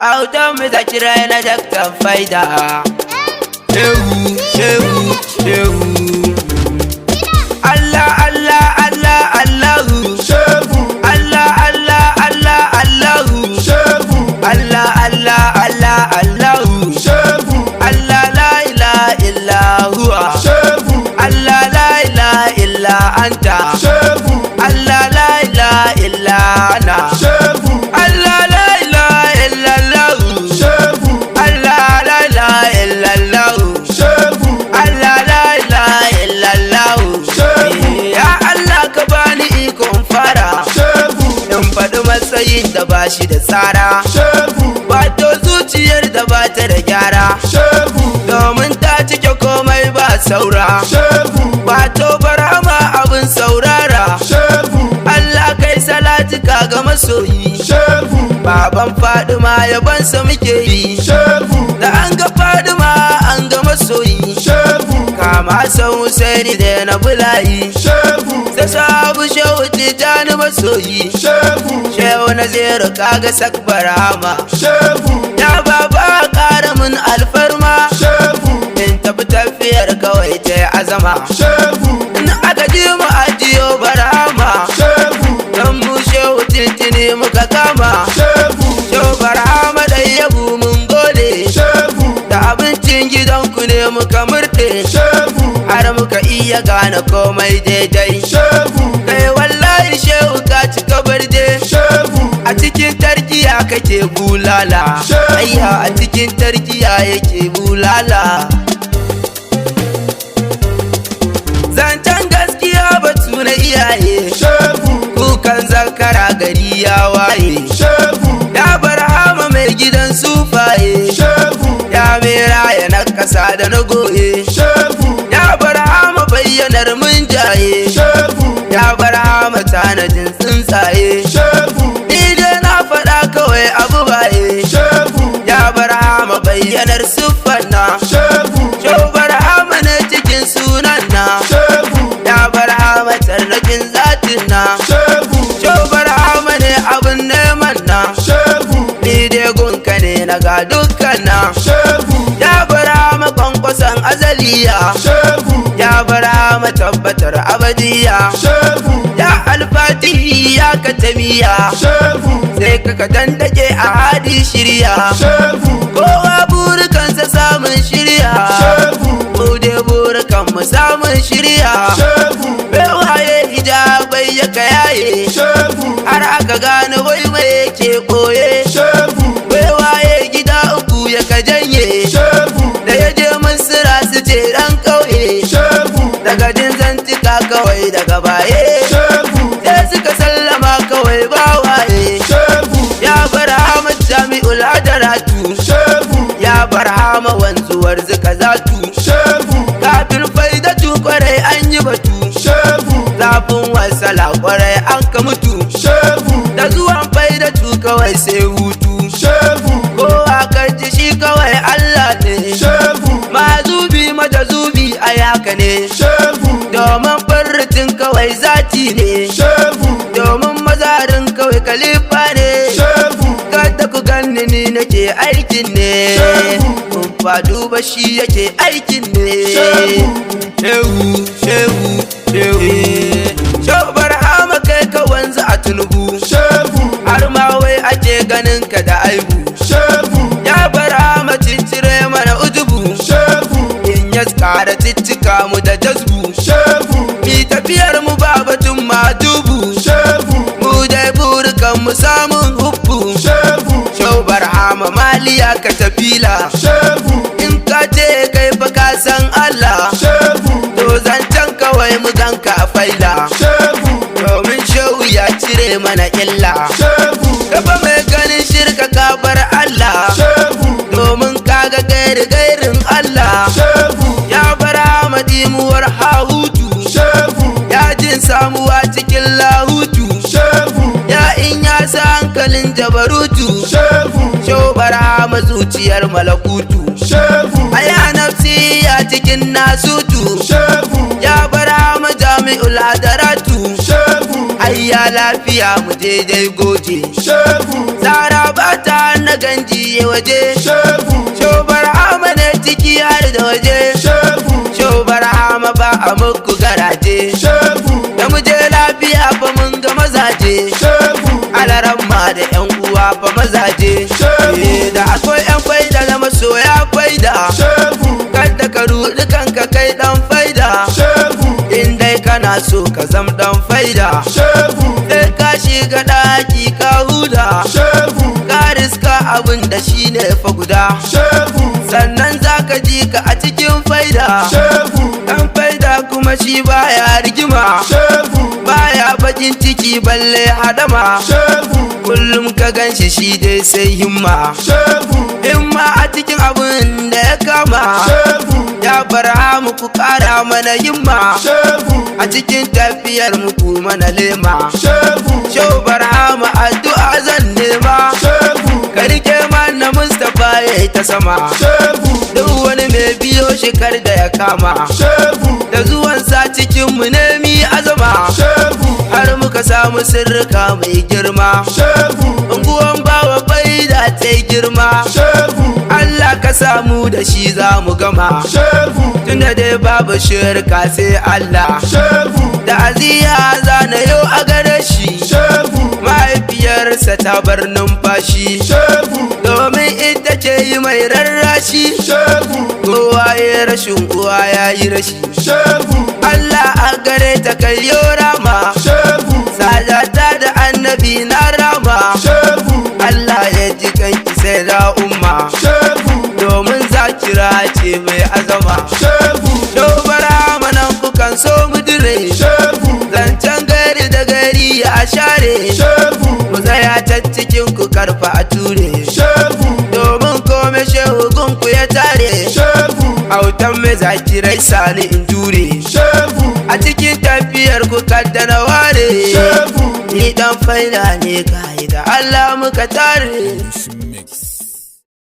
Autan mu zakirai na daktan faida. Shehu, shehu, shehu. Allah, Allah, Allah, Allahu. Shehu, Allah, Allah, Allah, Allahu. Shehu, Allah, Allah, Allah, Allahu. Shehu, Allah la ilaha illa huwa. Shehu, Allah la ilaha illa anta. Shehu, Allah la ilaha illa ana. Shehu, Allah la ilaha illa Allah. Shehu, Allah la ilaha illa Allah. Shehu, Allah la ilaha illa Allah. Shehu. Ya Allah ka bani ikon fara. Shehu, In faɗi matsayin da ba shi da tsara. Shehu, Wato zuciyar da ba ta da gyara. Shehu, Domin ta cike komai ba saura. Shehu, Wato barama abin saurara. Shehu, Allah kai salatika ga masoyi. Shehu, Baban Fadima yabansa muke yi. Shehu, Da an ga Fadima an ga masoyi. Shehu, Kama san Husaini da na bulayi. Shehu, Sai sabu shehu Tijjani masoyi. Shehu, Shehu Naziru kaga sakbarama. Shehu, Ya baba ƙara min alfarma. Shehu, In tafi tafiyar kawai ta yi azama. Shehu, In aka ji mu ajiyo barama. Shehu, Dan mu shehu tintini muka kama. Shehu, Shehu barama dai yabu mun gode. Shehu, Da abincin gidanku ne muka murɗe. Shehu, Har muka iya gane komai daidai. Shehu, Kai wallahi shehu ka cika barde. Shehu, A cikin tarkiya kake bulala. Shehu. Ayya a cikin tarkiya yake bulala. Zancen gaskiya batu na iyaye. Shehu, Kukan zakara gari ya waye. Shehu, Ya barhama mai gidan sufaye. Shehu, Ya mera ya na kasa da na goye. Shehu, Ya barhama bayyanar mun jaye. Shehu, Ya barhama tanadin tsuntsaye. Shehu, Ni dai na faɗa kawai abu baye. Shehu, Ya barhama bayyanar siffar na. Shehu, Shau barhama ne cikin sunan na. Shehu, Ya barhama tarnakin zatin na. Shehu, Shau barhama ne abin neman na. Shehu, Ni dai gunka ne na ga dukkan na. Shehu, Ya barhama kwankwason azaliya. Shehu, Ya barhama tabbatar abadiya. Shehu, Ya alfatihi ya katamiya. Shehu, Sai ka dandake a hadi shirya. Shehu, Kowa burukansa samun shirya. Shehu, Mu dai burukan mu samun shirya. Shehu, Bai hijabai ya kayaye. Shehu, Har aka gane wai mai yake koye. Shehu, Bai waye gida uku ya ka janye. Shehu, Da ya je Misira su ce ɗan ƙauye. Shehu, Daga jin zantika kawai daga baye. Shehu, Sai suka sallama kawai ba waye. Shehu, Ya barhama jami'ul hadaratu. Shehu, Ya barhama wanzuwar zuka zatu. Shehu, Kafin faidatu kwarai an yi batu. Shehu, Zafin wasala kwarai an ka mutu. Shehu, Da zuwan faidatu kawai sai hutu. Shehu, Kowa kan ji shi kawai Allah ne. Shehu, Mazubi majazubi a yaka ne. Shehu, Domin farritin kawai zati ne. Shehu, Domin mazarin kawai kalifa ne. Shehu, Kada ku ganni ni nake aikin ne. Shehu. Kun fa duba shi yake aikin ne. Shehu. Shehu, shehu, shehu. Shehu Barhama kai ka wanzu a Tunubu. Shehu, Har ma wai ake ganin ka da aibu. Shehu, Ya Barhama ciccire mana ujubu. Shehu, In ya tsara ciccika mu da jazbu. Shehu, Mi tafiyar mu ba batun madubu. Shehu, Mu dai burukan mu samun hubbu. Shehu, Shehu Barhama maliya ka tafila. Shehu, In ka ce kai fa ka san Allah. Shehu, To zancen kawai mu ganka a faila. Shehu, Domin shehu ya cire mana illa. Shehu, Kafa mai ganin shirka ka bar Allah. Shehu, Domin kaga gairi gairin Allah. Shehu, Ya bar madimuwar hahutu. Shehu, Ya jin samuwa cikin lahutu. Shehu, Ya in ya sa hankalin jabarutu. Shehu, Shehu barhama zuciyar malakutu. Shehu, Aya nafsi ya cikin nasutu. Shehu, Ya barhama jami'ul hadaratu. Shehu, Ayya lafiya mu je dai goje. Shehu, Zara ba ta na ganji ya waje. Shehu. Shehu Barhama ne ciki har da waje. Shehu. Shehu Barhama ba a muku garaje. Shehu. Da mu je lafiya fa mun ga mazaje. Shehu. Alaramma da yan uwa fa mazaje. Shehu. Da akwai yan faida na masoya faida. Shehu. Kada ka ruɗi kanka kai dan faida. Shehu. In dai kana so ka zam dan faida, Shehu. sai ka shiga ɗaki ka huda. Shehu. Ka riska abin da shi ne fa guda. Shehu. Sannan za ka ji ka a cikin faida. Shehu. Dan faida kuma shi baya rigima. Shehu. Baya bakin ciki balle hadama. Shehu. Kullum ka ganshi shi dai sai himma. Shehu. Himma a cikin abin da ya kama. Shehu. Ya Barhamu, ku kara mana himma. Shehu. A cikin tafiyar muku mana lema. Shehu. Shehu Barhamu, addu'a zan nema. Shehu. Ka rike mana Mustapha ya yi ta sama. Shehu. Duk wani mai biyo shi kar da ya kama. Shehu. Da zuwansa cikin mu nemi azama. Shehu. Har muka samu sirrika mai girma. Shehu. Unguwan bawa faida ta yi girma. Shehu. Allah ka samu da shi za mu gama. Shehu. Tunda dai babu shirka sai Allah. Shehu. Da aziya zana yau a gare shi. Shehu. Mahaifiyarsa ta bar numfashi. Shehu. Domin ita ce yi mai rarrashi. Shehu. Kowa ya rashin uwa ya yi rashi. Shehu. Allah a gare ta kai yo rama. Shehu. Sadata da annabi na rama. Shehu. Allah ya ji kanki sai da umma. Shehu. Domin zakira ce mai azama. Shehu. Dobara manan kukan so mu dire. Shehu. Zancen gari da gari ya share. Shehu. Mu tsaya can cikin ku karfa a ture. Shehu. Domin kome shehu gunku ya tare. Shehu. Autan mai zakirai sani in jure. Shehu. A cikin tafiyar ku kadda na ware. Shehu. Ni dan faida ne kai da Allah muka tare.